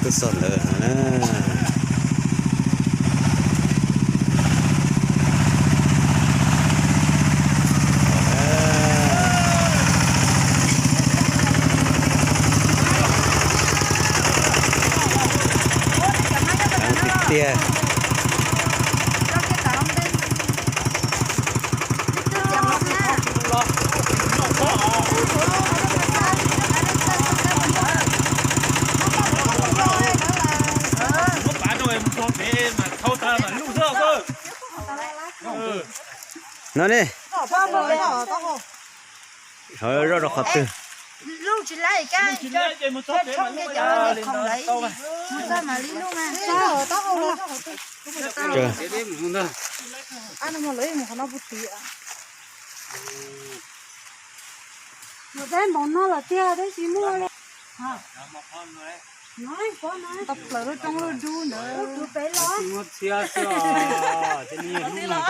Tuaj txog ntawd no na. Tiag tiag. No ne. Zoj rau qhov twg? Mus teb npaum no lawm tiag tab sis muaj li. Tau plaws lub roob lub dub ntawd. Lub dub peb los.